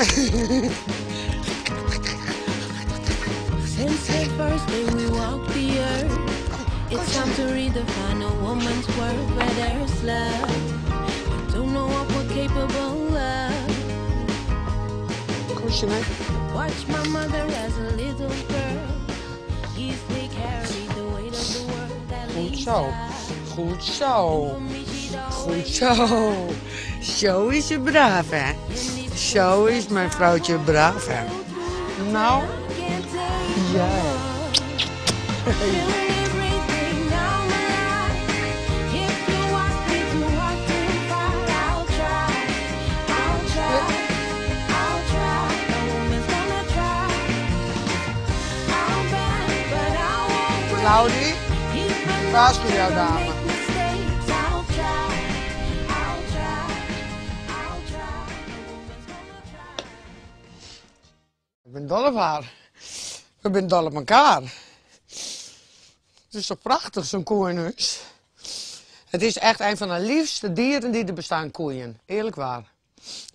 Since the first day we walked the earth, it's time to redefine a woman's worth where there's love. We don't know what we're capable of. Koesje, nee. Watch my mother as a little girl. Easily carried the weight of the world. At Goed least zo. I- Goed zo. For me, she'd Goed zo. Zo is ze braaf, hè? Zo is mijn vrouwtje braaf, hè? Nou, can't take ja. Feel everything now my life. If you ask me to walk through fire, I'll try. I'll try. I'll try. A woman's gonna try. I'll bend, but I won't break. Claudie, Even waarschuw though jouw I dame. make mistakes, I'll try. I'll try. I'll try. A woman's gonna try. Ik ben dol op haar. We zijn dol op elkaar. Het is toch prachtig, zo'n koe in huis. Het is echt een van de liefste dieren die er bestaan, koeien. Eerlijk waar.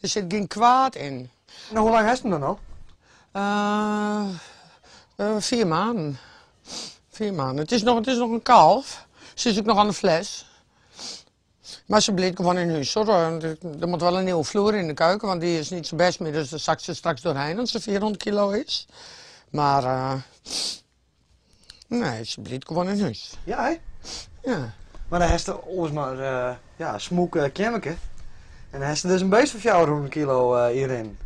Er zit geen kwaad in. Nou, hoe lang heeft hem dan al? 4 maanden. 4 maanden. Het is nog een kalf. Ze is ook nog aan de fles. Maar ze blijft gewoon in huis, hoor. Er moet wel een nieuwe vloer in de keuken, want die is niet zo best meer. Dus daar zakt ze straks doorheen als ze 400 kilo is. Maar nee, ze blijft gewoon in huis. Ja, hè? Ja. Maar dan heeft ze ons maar ja, smoek kemmeke. En dan heeft ze dus een beest van 400 kilo hierin.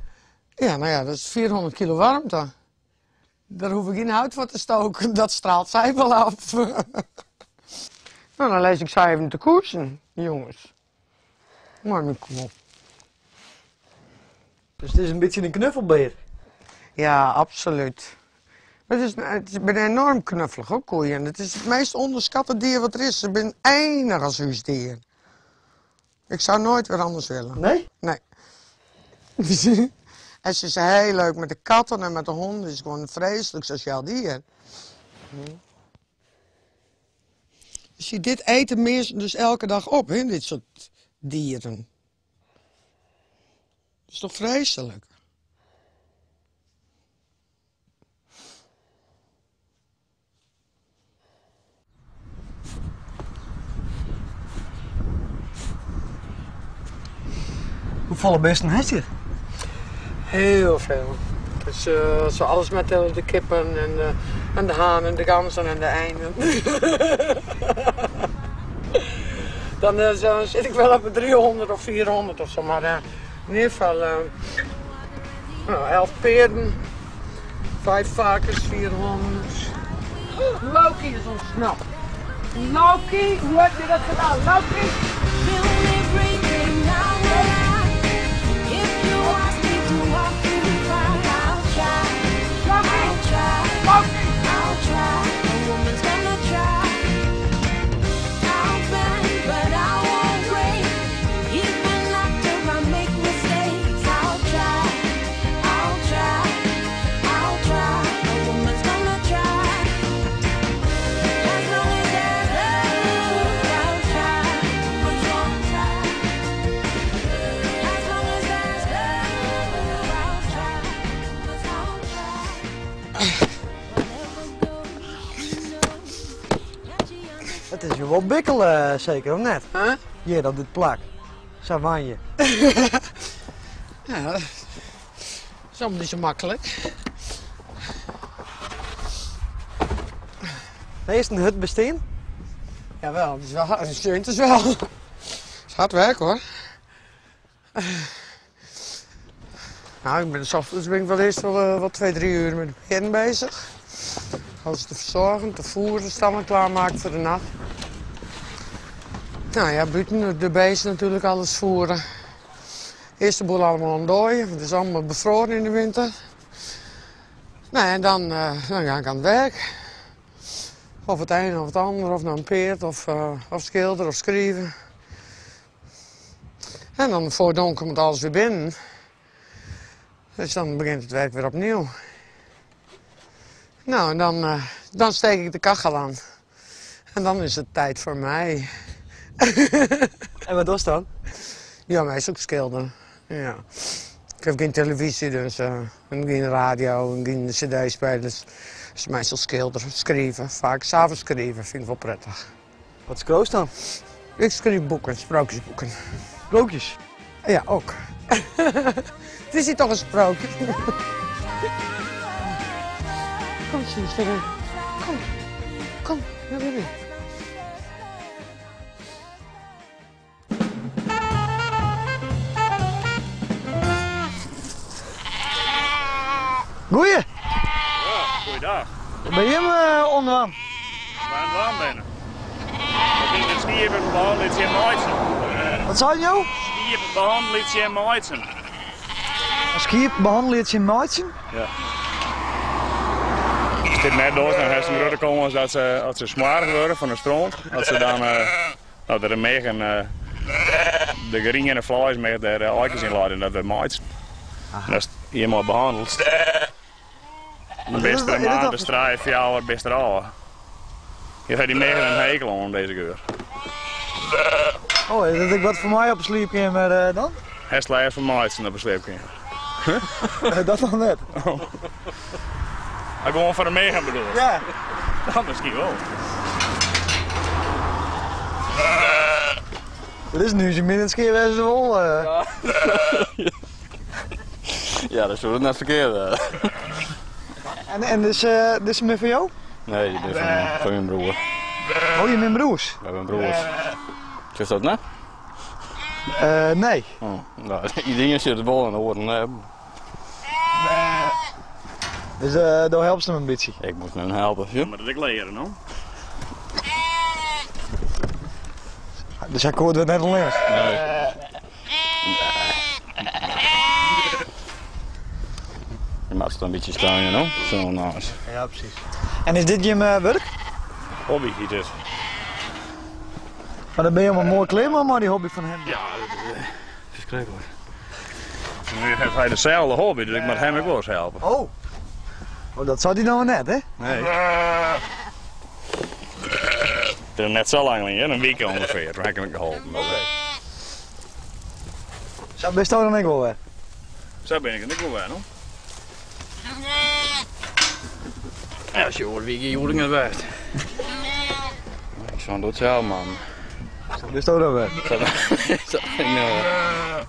Ja, nou ja, dat is 400 kilo warmte. Daar hoef ik geen hout voor te stoken, dat straalt zij wel af. Nou, dan lees ik zij even te koersen, jongens. Mooi, mijn koe. Dus het is een beetje een knuffelbeer. Ja, absoluut. Maar het is, ik ben enorm knuffelig, hoor, koeien. Het is het meest onderschatte dier wat er is. Ze zijn enig als huisdier. Ik zou nooit weer anders willen. Nee? Nee. En ze is heel leuk met de katten en met de honden. Het is gewoon een vreselijk sociaal dier. Je ziet, dit eten meer dus elke dag op, hè, dit soort dieren. Dat is toch vreselijk? Hoeveel beesten heeft je? Heel veel. Dus zo alles met de kippen en de haan en de ganzen en de einden. Dan zo zit ik wel op de 300 of 400 of zo, maar in ieder geval 11 peerden, 5 varkens, 400. Loki is ontsnapt. Loki, hoe heb je dat gedaan? Loki! Het is je wel bikkelen, zeker, of net? Huh? Hier, op dit plak. Savanje. Ja, dat is allemaal niet zo makkelijk. Nee, is het een hut bestaan? Jawel, het is wel hard. Het is wel. Het is hard werk, hoor. Nou, ik ben 's ochtends ben ik wel eerst wel wat 2, 3 uur met de beren bezig. Alles te verzorgen, te voeren, stammen klaarmaken voor de nacht. Nou ja, buiten de beesten natuurlijk alles voeren. Eerst de boel allemaal ontdooien, want het is allemaal bevroren in de winter. Nou, en dan ga ik aan het werk. Of het een of het ander, of naar een peert, of schilder, of schrijven. En dan voor donker moet alles weer binnen. Dus dan begint het werk weer opnieuw. Nou, en dan steek ik de kachel aan. En dan is het tijd voor mij. En wat was dan? Ja, mij is ook schilderen. Ja. Ik haw gjin telefyzje, dus en gjin radio en gjin cd-spelers. Dus meastal skilderje, skrive, faak sels skrive fyn ik wol prettich. Wat skriuwst dan? Ik skriuw boeken, sprookjesboeken. Sprookjes? Ja, ook. Het is hier toch een sprookje. Kom, zuster. Kom, kom, naar binnen. Goeie! Ja, goeiedag. Wat ben je hem oan it dwaan? Wat oan it dwaan binne? We binne it skiep behannelje tsjin meitsen. Wat sei jo? Skiep behannelje tsjin meitsen. In skiep behannelje tsjin meitsen? Ja. As dit net dochst, dan hast in grutte kâns dat se, as se smoarch wurde fan de stront, dat se dan dat der in mich en de griene fleismich dêr aaikes yn leit en dat wurdt meitsen. En ast hjirmei behannelst, dan bist der in maand of trije, fjouwer bist der ôf. Je ha dy miggen in hekel oan dizze geur. Oh, is dat ek wat foar my op 'e sliepkeamer dan? Hast lêst fan meitsen op 'e sliepkeamer? Dat noch net. Oh. Gewoan foar de miggen bedoel ik? Ja. Dat miskien wol. Dat is nu zijn min het skeer wêze wol. Ja, dat soe it net ferkeard wêze. En dus, dizze binne fan jo? Nee, dy binne fan myn broer. Oh, je binne broers? Wy binne broers. Sjochst dat net? Nee. Oh, no, dy ien sjocht it wol en de oaren net. Dus do helpst him in bytsje? Ik moat him helpe, ja. Moat it ek leare, no? Dus hy koe it net allinnich? Nee. Je moatst it in bytsje steune, no? Zo naast. Ja, presys. En is dit jim wurk? Hobby hjit dit. Mar dan binne jo mar moai klear mei dy hobby fan him. Ja, dat is ferskriklik. Nu hat hy deselde hobby, dus ik moat him ek wol ris helpe. Oh. Oh, dat sei hy dan wer net, hè? Nee. Het is net sa lang lyn, in wike ûngefear, toen ha ik him ek geholpen. Oké. Sa bisto dan ek wol wer? Sa bin ik dan ek wol wer, no. Ja, sjoer, wie ik hjoed net west. Ik soe dat sels man. Sa bisto dan wer? Sa bin ik no wer.